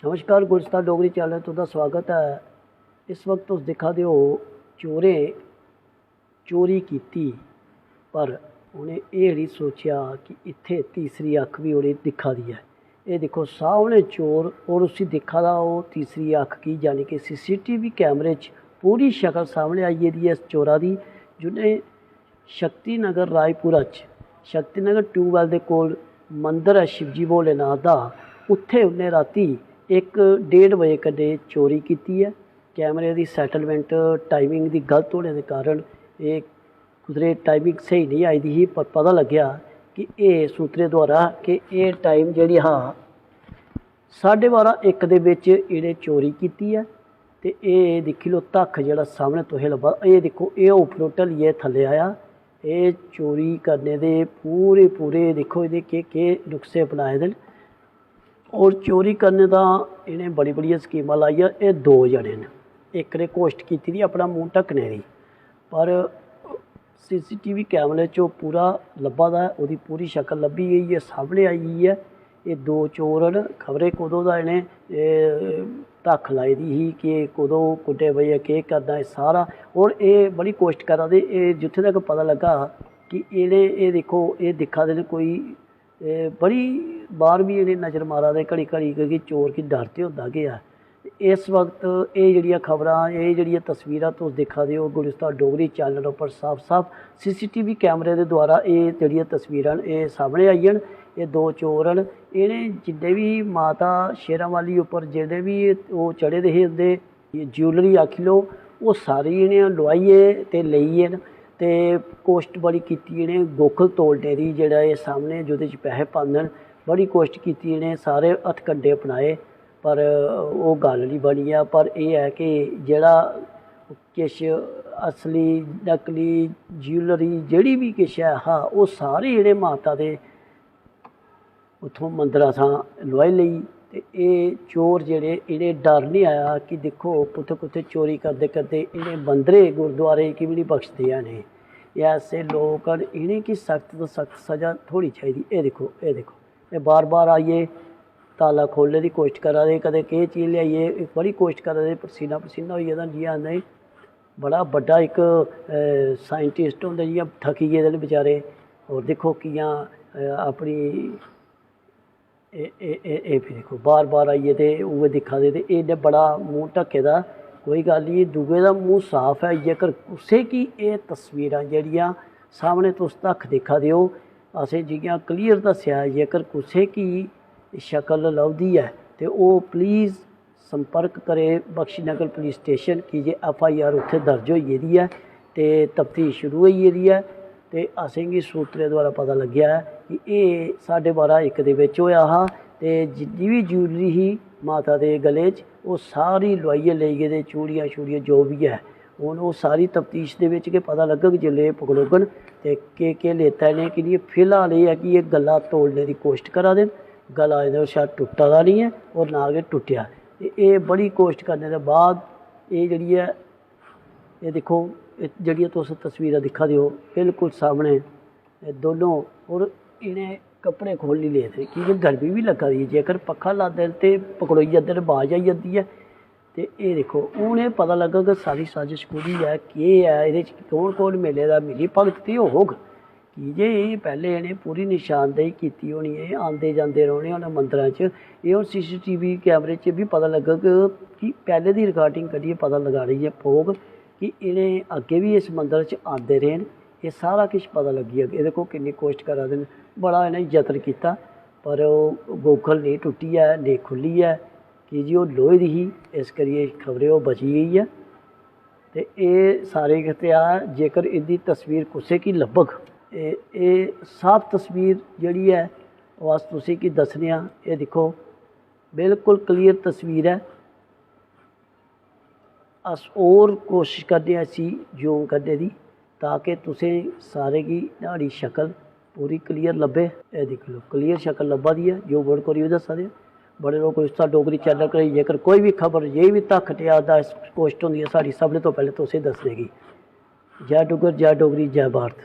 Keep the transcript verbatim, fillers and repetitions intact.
नमस्कार, गुलस्तान डोगरी चैनल तुं'दा स्वागत ऐ। इस वक्त तुस दिक्खा दे ओ चोरें चोरी कीती, पर उ'नें एह् निं सोचेआ कि इत्थै तीसरी अक्ख बी उ'नें दिक्खा दी ऐ। एह् दिक्खो, सामनै चोर, और उसी दिक्खा दा ओह् तीसरी अक्ख गी, यानी कि सीसीटीवी कैमरे च पूरी शकल सामनै आई गेदी ऐ इस चोरा दी, जि'नें शक्ति नगर रायपुरा च, शक्ति नगर ट्यूबवैल दे कोल मंदर ऐ शिवजी भोलेनाथ दा, उत्थै उ'न्नै रातीं इक डेढ़ बजे कन्नै चोरी कीती ऐ। कैमरे दी सैटलमेंट टाइमिंग दी गलत होने दे कारण एह् कुदरै टाइमिंग स्हेई नेईं आई दी ही, पर पता लग्गेआ कि एह् सूत्रे द्वारा कि एह् टाइम जेह्ड़ी हा, साढ़े बारां इक दे बिच इ'नें चोरी कीती ऐ। ते एह् दिक्खी लैओ, धक्ख जेह्ड़ा सामनै तुसें लब्भा दा, एह् दिक्खो, एह् उप्परों ढलियै थल्लै आया। एह् चोरी करने दे पूरे पूरे, दिक्खो, एह्दे केह् केह् नुस्खे अपनाए दे न। और चोरी करने दा इ'नें बड़ी बड़ियां स्कीमां लाइयां। एह् दो जने न, इक ने कोशट कीती दी अपना मूंह ढक्कने दी, पर सीसीटीवी कैमरे च ओह् पूरा लब्भा दा ऐ, ओह्दी पूरी शकल लब्भी गेई ऐ, सामनै आई गेई ऐ। एह् दो चोर न, खबरै कदूं दा इ'नें एह् धक्ख लाई दी ही कि कदूं, कुड्डे बजे केह् करना, एह् सारा। और एह् बड़ी कोशट करा दे, एह् जित्थै तक पता लग्गा कि इ'नें, एह् दिक्खो, एह् दिक्खा दे न कोई, एह् बड़ी बाह्र बी इ'नें नजर मारा दे घड़ी घड़ी, क्योंकि चोर गी डर ते होंदा गै ऐ। इस वक्त एह् जेह्ड़ियां खबरां, एह् जेह्ड़ियां तस्वीरां तुस दिक्खा दे ओ गुलिस्तान डोगरी चैनल उप्पर, साफ साफ सीसीटीवी कैमरे दे द्वारा एह् जेह्ड़ियां तस्वीरां न, एह् सामनै आइयां न। एह् दो चोर न, इ'नें जिन्ने बी माता शेरां वाली उप्पर जिन्ने बी ओह् चढ़े दे हे, उं'दे ज्यूलरी आखी लैओ, ओह् सारी इ'नें लोआइयै ते लेई गे न। ते कोशट बड़ी कीती इ'नें गोखल तोड़ने दी, जेह्ड़ा एह् सामनै जेह्दे च पैसे पांदे न, बड़ी कोशट कीती इ'नें, सारे हथकंडे अपनाए, पर ओह् गल्ल निं बनी ऐ। पर एह् ऐ कि जेह्ड़ा किश असली, नकली ज्यूलरी जेह्ड़ी बी किश ऐ हा, ओह् सारी इ'नें माता दे उत्थों मंदरा थमां लोआई लेई। ते एह् चोर जेह्ड़े, इ'नें डर निं आया कि दिक्खो, कुत्थै कुत्थै चोरी करदे करदे इ'नें मंदरें गुरुद्वारें गी बी निं बख्शदे हैन। एह्, एह् ऐसे लोक न, इ'नेंगी सख्त तो सख्त स'जा थ्होनी चाहिदी। एह् दिक्खो, एह् दिक्खो, एह् बार बार आइयै ताला खोलने दी कोशट करा दे, कदें केह् चीज लेआइयै, एह् बड़ी कोशट करा दे, पसीना पसीना होई गेदा, जि'यां आखदे बड़ा बड्डा इक, अ, साइंटिस्ट होंदे, जि'यां थकी गेदे न बेचारे। होर दिक्खो कि'यां, अ, अपनी, एह्, एह्, एह्, एह् भी दिक्खो, बार बार आइयै ते उ'ऐ दिक्खा दे, ते एह् इ'न्नै बड़ा मूंह ढक्के दा। कोई गल्ल निं, दूए दा मूंह साफ ऐ। जेकर कुसै गी एह् तस्वीरां जेह्ड़ियां सामनै तुस धक्ख दिक्खा दे ओ, असें जि'यां क्लियर दस्सेआ, जेकर कुसै गी शकल लभदी ऐ ते ओह् प्लीज संपर्क करे बख्शी नगर पुलिस स्टेशन, की जे एफ आई आर उत्थै दर्ज होई गेदी ऐ ते तफ्तीश शुरू होई गेदी ऐ। ते असेंगी सूत्रें द्वारा पता लग्गेआ ऐ कि एह् साढ़े बारां इक दे बिच होएआ हा, ते जिन्नी बी ज्यूलरी ही माता दे गले च, ओह् सारी लोआइयै लेई गेदे, चूड़ियां शूड़ियां जो बी ऐ। हून ओह् सारी तफ्तीश दे बिच गै पता लग्गग, जिसलै एह् पकड़ोङन ते केह् केह् लेता इ'नें, की जे फिलहाल एह् ऐ कि एह् गला तोड़ने दी कोशट करा दे न। गला एह्दा शा टुट्टा दा निं ऐ, होर ना गै टुट्टेआ। ते एह् बड़ी कोशट करने दे बाद एह् जेह्ड़ी ऐ, एह् दिक्खो, एह् जेह्ड़ियां तुस तस्वीरां दिक्खा दे ओ, बिल्कुल सामनै एह् दोनों, होर इ'नें कपड़े खोह्ल्ली ले दे, की जे गर्मी बी लग्गा दी ऐ। जेकर पक्खा लांदे न ते पकड़ोई जंदे न, बाज आई जंदी ऐ। ते एह् दिक्खो, हून एह् पता लग्गग सारी साजिश कोह्दी ऐ, केह् ऐ एह्दे च, कौन कौन मिले दा, मिली भगत ते होग। की जे एह् पैह्लें इ'नें पूरी नशानदेही कीती होनी ऐ, आंदे जंदे रौह्ने होने मंदरां च। एह् हून सीसीटीवी कैमरे च बी पता लग्गग कि पैह्लें दी रिकार्डिंग कड्ढियै पता लगानी गै पौग कि इ'नें अग्गें बी इस मंदर च आंदे रेह् न। एह् सारा किश पता लग्गी जाग। एह् दिक्खो किन्नी कोशट करा दे न, बड़ा इ'नें यत्न कीता, पर ओह् गोखल नेईं टुट्टी ऐ, नेईं खु'ल्ली ऐ, की जे ओह् लोहे दी ही, इस करियै खबरै ओह् बची गेई ऐ। ते एह् सारे गी इख्तेयार ऐ, जेकर इं'दी तस्वीर कुसै गी लब्भग, एह्, एह् साफ तस्वीर जेह्ड़ी ऐ, ओह् अस तुसें गी दस्सने आं। एह् दिक्खो, बिल्कुल क्लियर तस्वीर ऐ। अस होर कोशश करने आं इसी जूम करने दी, ताकि तुसें सारें गी न्हाड़ी शकल पूरी क्लियर लब्भे। एह् दिक्खी लैओ, क्लियर शकल लब्भा दी ऐ, जूम आउट करियै दस्सा दे। बने र'वो गुलिस्तान डोगरी चैनल कन्नै। जेकर कोई बी खबर, जे बी धक्ख टेआ दा, इस कोशट होंदी ऐ साढ़ी सभनें तो पैह्लें तुसें दस्सने गी। जै डुग्गर, जै डोगरी, जै भारत।